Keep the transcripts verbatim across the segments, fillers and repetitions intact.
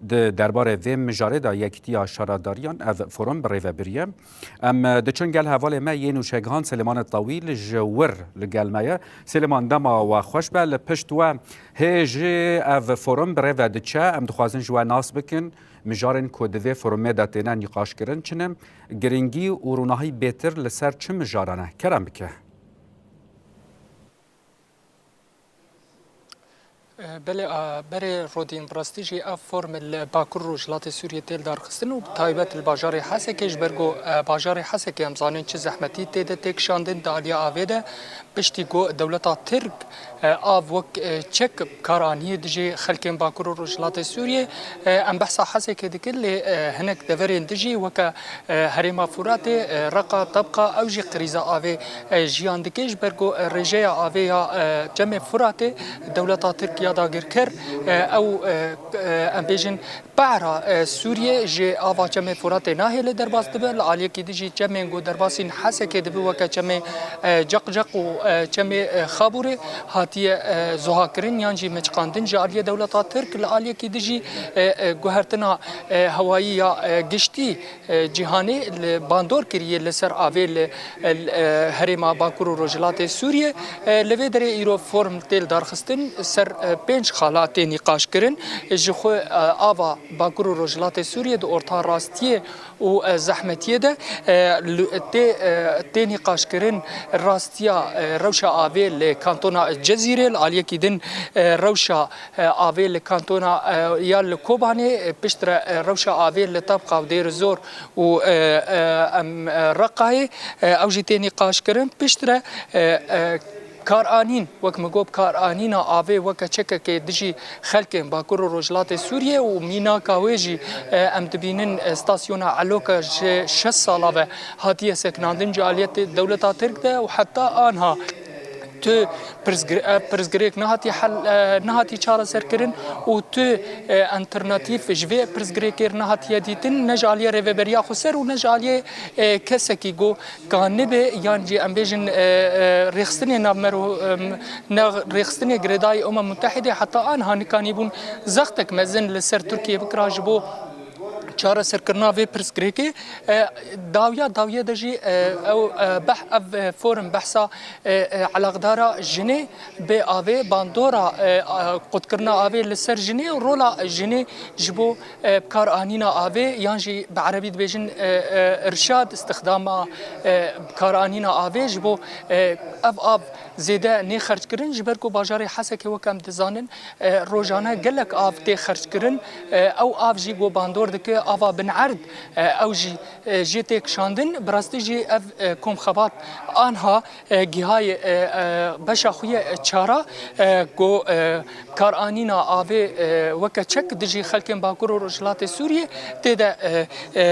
Di derbarê vê mijarê de Yekîtiya Şaredariyan ev forum bi rê ve biriye. Em, e, diçin gel hevalê me yên nûçegihan Silêmanê Tawîl ji wir li gel me ye. Silêman, dema we xweş be. Li pişt we hê jî ev forum bi rê ve diçe. Em dixwazin ji we nas bikin mijarên ku di vê forumê de têne nîqaşkirin çi ne, girîngî û rûnahî bêtir li ser çi mijaran e. Kerem bike. Belê, a, berê Rodîn, bi rastî jî ev form li Bakur Rojhilatê Sûriyê tê lidarxistin û bi taybet li bajarê Hesekê, ji ber ku, e, bajarê Hesekê em zanin çi zehmetî tê de tê kişandin di aliya avê de. Piştî ku dewleta Tirk, e, av wek, e, çek bi kar anî dijî xelkên Bakur û Rojhilatê Sûriyê, e, em behsa Hesekê dikin, lê, e, hinek deverên dijî weke, e, herêma Furatê, e, Reqa, Tebqa, ew jî krîza avê e, jiyan dike, ji ber ku, e, rêjeya avê ya, e, Çemê Furatê dewleta Tirk ya dagirker, e, ew, e, e, em bêjin, pehra, e, Sûriyê ji ava Çemê Furatê nahêle derbas dibe. Li aliyekî din jî çemên ku derbasîn Hesekê dibe weke çemê, e, Ceqceq û, e, çemê, e, Xabûrê hatiye, e, zuha kirin yan jî miçqandin ji aliyê dewleta Tirk. Li aliyekî din jî, e, e, guhertina, e, hewayî ya, e, giştî e, cîhanê li bandor kiriye li ser avê li, e, herêma Bakur û Rojhilatê Sûriyê. E, li vê derê îro form tê lidarxistin, ser, e, pênc xala tê nîqaşkirin. Ji xwe, e, ava Bakur û Rojhilatê Sûriyê di orta rastiyê û, e, zehmetiyê de, e, li, tê, e, tê nîqaşkirin rastiya, e, rewşa avê li kantona Cezîrê, li aliyekî din, e, rewşa e, avê li kantona, e, ya li Kobanê, e, piştre, e, rewşa avê li Tebqa û Dêrizor û, e, e, em, e, Reqayê, e, ew jî tê nîqaşkirin. Piştre, e, e, karanîn, wek min got, karanîna avê weke çekekê dijî xelkên Bakur û Rojhilatê Sûriyê û mînaka wê jî, e, em dibînin, e, stasyona Eloka ji şeş sala ve hatiye sekinandin ji aliyê te-, dewleta Tirk de û heta anha tu pirsgir-, ev pirsgirêk nehatî hel, e, nehatî çareserkirin û tu, e, alternatîf ji vê pirsgirêkê re nehatiye dîtin, ne ji aliyê Rêveberiya Xweser û ne ji aliyê, e, kesekî ku ka nibe yan jî em bêjin, e, e, rêxistinê navmero-, em, ne rêxistinê girêdayî Umem Mutehidê heta anha nikanîbûn zextek mezin li ser Tirkiyê bikira ji bo çareserkirina vê pirsgirêkê. E, dawiya dawiyê de jî, e, ew, e, beh-, ev, e, forum behsa, e, e, eleqdara jinê bê avê, bandora, e, a, qutkirina avê li ser jinê û rola jinê ji bo, e, bikaranîna avê, yan jî bi erebî dibêjin, e, e, irşad, istixdama, e, bikaranîna avê ji bo, e, ev av zêde nê xerckirin, ji ber ku bajarê Hesekê wek em dizanin, e, rojane gelek av tê xerckirin. E, ew av jî ku bandor dike ava binerd, e, ew jî, e, jê tê kişandin. Bi rastî jî ev, e, komxebat anha, e, gihaye, e, e, beşa xwe ye, e, çara, e, ku, e, karanîna avê, e, weke çek dijî xelkên Bakur û Rojhilatê Sûriyê tê de, e, e,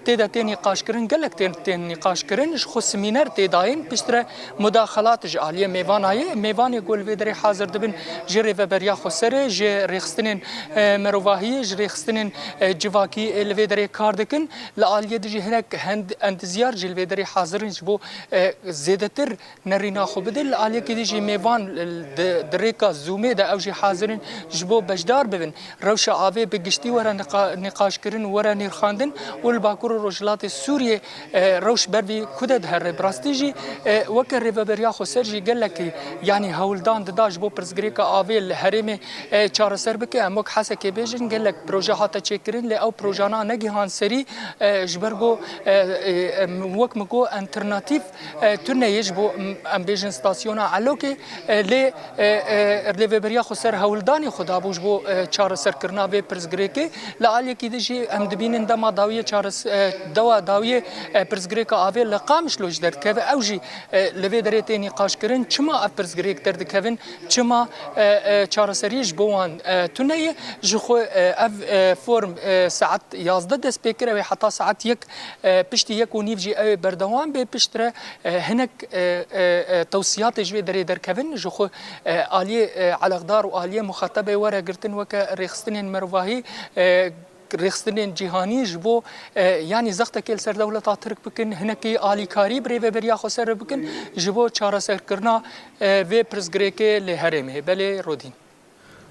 tê de tê nîqaşkirin, gelek tên, tên nîqaşkirin. Ji xwe simîner tê dayîn, piştre mudaxelat ji aliyê mêvana ye. Mêvanê ku li vê derê hazir dibin ji Rêveberiya Xweserê, ji rêxistinên, e, merovahiyê, ji rêxistinên, e, civakî, e, li vê derê kar dikin. Li aliyê dijî hinek hend-, endizyar jî li vê derê hazir in ji bo, e, zêdetir nerîna xwe bidin. Li aliyekî dijî mêvan, e, di, di rêka Zoomê de ew jî hazir in ji bo beşdar bibin. Rewşa avê bi giştî were niqa-, nîqaşkirin û were nirxandin û li Bakur û Rojhilatê Sûriyê, e, rewş ber vî ku de dihere. Bi rastî jî, e, weke Rêveberiya Xweser jî gelekî, yanî hewldan dida ji bo pirsgirêka avê li herêmê, e, çareser bike. Em wek Hesekê bêjin, gelek proje hate çêkirin, lê ew projana negihan serî, e, ji ber ku, e, e, em, wek min got, alternatîf, e, tune ye ji bo, em, em bêjin, stasyona Elokê, e, lê, e, e, Rêveberiya Xweser hewldanê xwe dabû ji bo, e, çareserkirina vê pirsgirêkê. Li aliyekî din jî em dibînin dema dawiyê çares-, e, dewa dawiyê, e, pirsgirêka avê li Qamişlo jî derdikeve. Ew jî, e, li vê derê tê nîqaşkirin. Çima ev pirsgirêk derdikevin? Çima, e, e, çareseriyê ji bo wan, e, tune ye? Ji xwe, e, ev, e, form, e, saet yazdeh dest pê kir, ew ê heta saet yek, e, piştî yek û nîv jî ew ê berdewam bê. Piştre, e, hinek, e, e, e, tewsiyatê ji vê derê derkevin. Ji xwe, e, aliyê, e, eleqdar û aliyê muxatebê were girtin weke rêxistinên mervahî, e, rêxistinên cîhanî ji bo, e, yanî zextekê li ser dewleta Tirk bikin, hinekî alîkarî bi Rêveberiya Xweser re bikin ji bo çareserkirina, e, vê pirsgirêkê li herêmê. Belê Rodîn.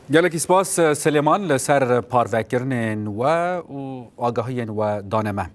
Gelekî spas Silêman li ser parvekirinên we û agahiyên we dane me.